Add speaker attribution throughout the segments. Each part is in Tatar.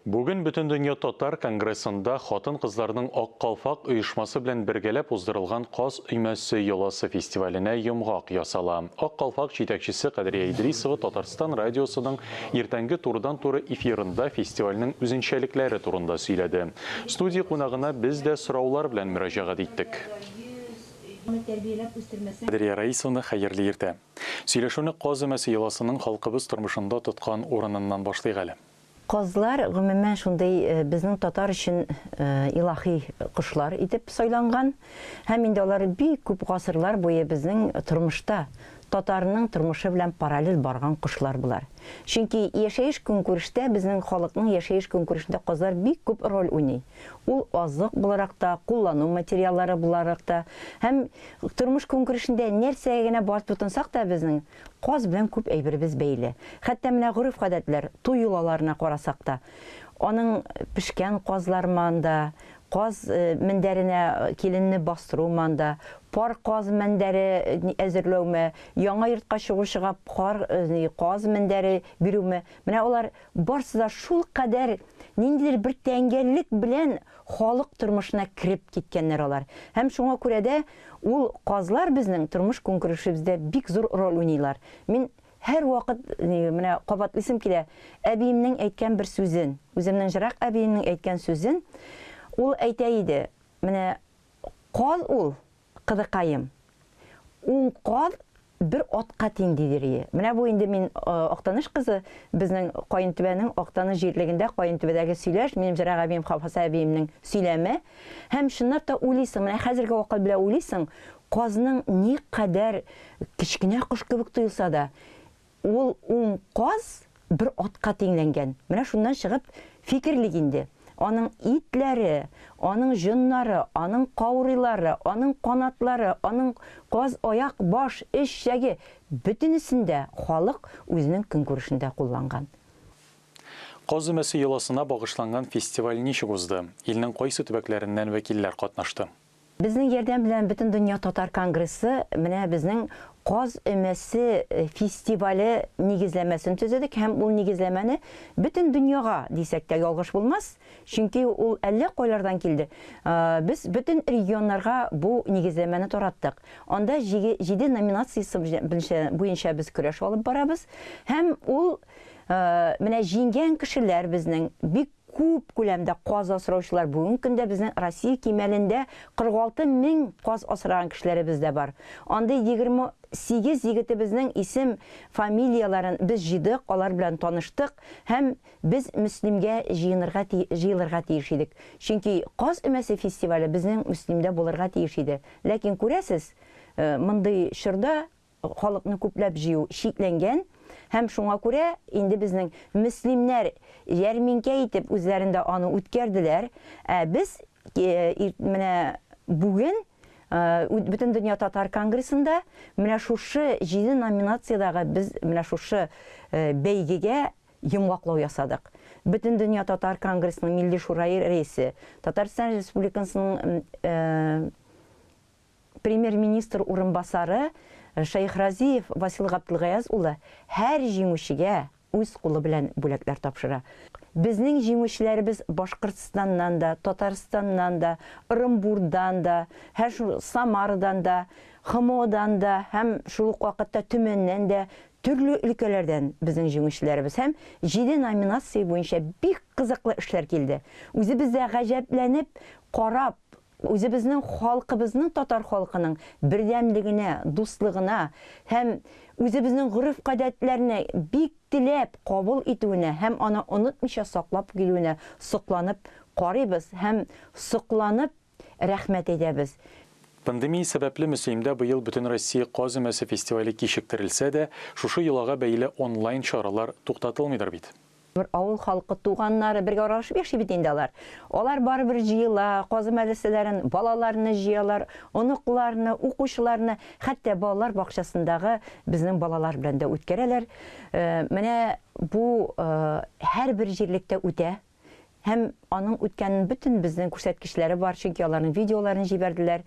Speaker 1: Бүген Бөтендөнья татар конгрессында хатын-кызларның Ак калфак оешмасы белән бергәләп уздырылган Каз өймәсе йоласы фестиваленә йомгак ясала. Ак калфак җитәкчесе Кадрия Идрисова Татарстан радиосының иртәнге турыдан-туры эфирында фестивальнең үзенчәлекләре турында сөйләде. Студия кунагына без дә сораулар белән мөрәҗәгать иттек. Кадрия Раисовна, хәерле иртә. Сөйләшүне Каз өмәсе йоласының халкыбыз тормышында тоткан урыныннан башлыйк әле.
Speaker 2: Казлар, гомумән, шундый безнең татар өчен илаһи кошлар итеп сайланган. Һәм инде алар бик күп гасырлар буе безнең тормышта, татарның тормышы белән параллель барган кошлар болар. Чөнки яшәеш-көнкүрештә, безнең халыкның яшәеш-көнкүрешендә казлар бик күп роль уйный. Ул азык буларак та, куллану материаллары буларак та һәм тормыш-көнкүрешендә нәрсәгә генә барып тотынсак та безнең Каз белән күп әйберебез бәйле. Хәтта менә гореф-гадәтләр, туй йолаларына карасак та, аның пешкән казлармы анда, каз мендәренә киленне бастырумы анда, пар каз мендәре әзерләүме, яңа йортка чыгучыга пар каз мендәре бирүме, менә алар барсы да шулкадәр ниндидер бер тәңгәллек белән халык тормышына кереп киткәннәр алар. Һәм шуңа күрә дә Ул казлар безнең тормыш-көнкүрешебездә бик зур роль уйныйлар. Мин һәрвакыт менә кабатлыйсым килә, әбиемнең әйткән бер сүзен, үземнең җырак әбиемнең әйткән сүзен, ул әйтә иде, менә каз ул, кызыкаем, ун каз бер атка тиң дидер ие. Менә бу инде мин Актаныш кызы, безнең Каентүбәнең Актаныш җирлегендә Каентүбәдәге сөйләш, минем җырак әбием Хафаза әбиемнең сөйләме. Һәм чынлап та уйлыйсың, менә хәзерге акыл белән уйлыйсың, казның никадәр кечкенә кош кебек тоелса да, Ул ун каз бер атка тиңләнгән. Менә шуннан чыгып фикерлик инде. Аның итләре, аның җоннары, аның каурыйлары, аның канатлары, аның каз аяк, баш, эч, чәге, бөтенесен дә халык үзенең көнкүрешендә кулланган.
Speaker 1: Каз өмәсе йоласына багышланган фестиваль ничек узды? Илнең кайсы төбәкләреннән вәкилләр катнашты?
Speaker 2: Безнең ярдәм белән Бөтендөнья татар конгрессы менә безнең Каз өмәсе фестивале нигезләмәсен төзедек һәм ул нигезләмәне бөтен дөньяга дисәк тә ялгыш булмас, чөнки ул әллә кайлардан килде. Без бөтен регионнарга бу нигезләмәне тараттык. Анда җиде номинациясе буенча без көрәш алып барабыз һәм ул менә җиңгән кешеләр безнең бик Күп күләмдә каз асраучылар бүгенге көндә безнең Россия кимәлендә 46 мең каз асраган кешеләребез дә бар. Андый 28 егетебезнең исем, фамилияләрен без җыйдык, алар белән таныштык һәм без Мөслимгә җыенырга җыелырга тиеш идек. Чөнки Каз өмәсе фестивале безнең Мөслимдә булырга тиеш иде. Ләкин күрәсез, мондый чорда халыкны күпләп җыю чикләнгән һәм шуңа күрә инде безнең мөслимнәр ярминкә итеп үзләрендә аны үткәрделәр. Ә без менә бүген Бөтендөнья татар конгрессында менә шушы җиде номинациядәге без менә шушы бәйгегә йомгаклау ясадык. Бөтендөнья татар конгрессының Милли шурае рәисе, Татарстан Республикасының Премьер-министр урынбасары Шәйхразиев Васил Габделгаяз улы һәр җиңүчегә үз кулы белән бүләкләр тапшыра. Безнең җиңүчеләребез Башкортстаннан да, Татарстаннан да, Ырымбурдан да, һәр шул Самарадан да, ХМОдан да һәм шул ук вакытта Төмәннән дә, төрле өлкәләрдән безнең җиңүчеләребез һәм җиде номинация буенча бик кызыклы эшләр килде. Үзебез дә гаҗәпләнеп карап, Үзебезнең халкыбызның, татар халкының бердәмлегенә, дуслыгына һәм үзебезнең гореф-гадәтләрне бик теләп кабул итүенә һәм аны онытмыйча саклап килүенә сокланып карыйбыз һәм сокланып рәхмәт әйтәбез.
Speaker 1: Пандемия сәбәпле Мөслимдә быел Бөтенроссия каз өмәсе фестивале кичектерелсә дә, шушы йолага бәйле онлайн чаралар туктатылмыйдыр бит?
Speaker 2: Бер авыл халкы, туганнары бергә аралашып яши бит инде алар. Алар барыбер җыела, казы мәдрәсәләрен, балаларны җыялар, оныкларны, укучыларны, хәтта балалар бакчасындагы безнең балалар белән дә үткәрәләр. Менә бу һәрбер җирлектә үтә. Һәм аның үткән бөтен безнең күрсәткечләре бар, чөнки аларның видеоларын җибәрделәр.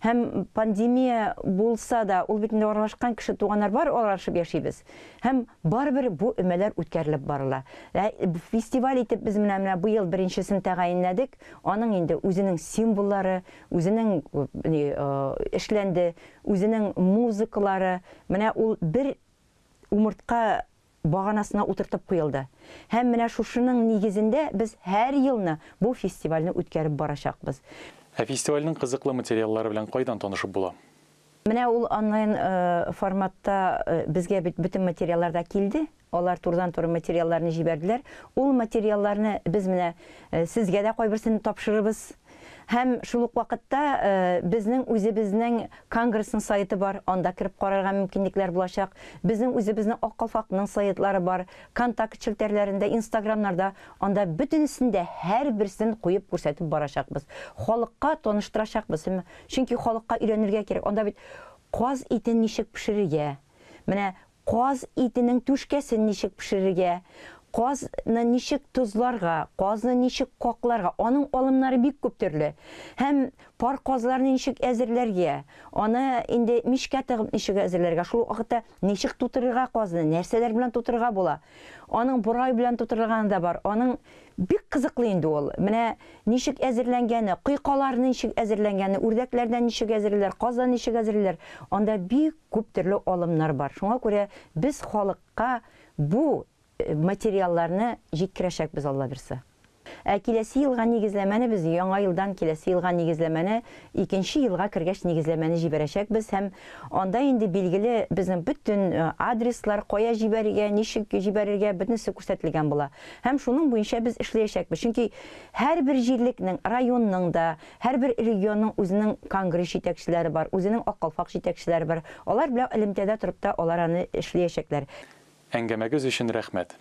Speaker 2: Һәм пандемия булса да, ул бит инде аралашкан кеше, туганнар бар, аралашып яшибез. Һәм барыбер бу өмәләр үткәрелеп барыла. Ә фестиваль итеп без менә менә быел беренчесен тәгаенләдек. Аның инде үзенең символлары, үзенең ни эшләнде, үзенең музыкалары. Менә ул бер умыртка баганасына утыртып куелды. Һәм менә шушының нигезендә без һәр елны бу фестивальне үткәреп барачакбыз.
Speaker 1: Ә фестивальнең кызыклы материаллары белән кайдан танышып була?
Speaker 2: Менә ул онлайн форматта безгә бит бөтен материаллар да килде. Алар турыдан-туры материалларны җибәрделәр. Ул материалларны без менә сезгә дә кайберсен тапшырырбыз. Һәм шул ук вакытта безнең үзебезнең конгрессның сайты бар, анда кереп карарга мөмкинлекләр булачак. Безнең үзебезнең Ак калфакның сайтлары бар, Контакт челтәрләрендә, Инстаграмнарда, анда бөтенесен дә һәрберсен куеп күрсәтеп барачакбыз. Халыкка таныштырачакбыз. Чөнки халыкка өйрәнергә кирәк. Анда бит каз итен ничек пешерергә, менә Каз итенең түшкәсен ничек пешерергә, казны ничек тозларга, казны ничек какларга, аның алымнары бик күп төрле. Һәм пар казларны ничек әзерләргә, аны инде мичкә тыгып ничек әзерләргә, шул ук вакытта ничек тутырырга казны, нәрсәләр белән тутырырга була. Аның борай белән тутырылганы да бар, аның бик кызыклы инде ул. Менә ничек әзерләнгәне, койкаларны ничек әзерләнгәне, үрдәкләрдән ничек әзерлиләр, каздан ничек әзерлиләр, анда бик күп төрле алымнар бар. Шуңа күрә без халыкка бу материалларны җиткерәчәкбез, Алла бирса. Ә киләсе елга нигезләмәне без яңа елдан киләсе елга нигезләмәне икенче елга кергәч нигезләмәне җибәрәчәкбез һәм анда инде билгеле безнең бөтен адреслар, кая җибәрергә, ничек җибәрергә, бөтенесе күрсәтелгән була. Һәм шуның буенча без эшләячәкбез. Чөнки һәрбер җирлекнең, районның да, һәрбер регионның үзенең конгресс җитәкчеләре бар, үзенең Ак калфак җитәкчеләре бар. Алар белән элемтәдә торып та алар аны эшләячәкләр.
Speaker 1: Әңгәмәгез өчен рәхмәт.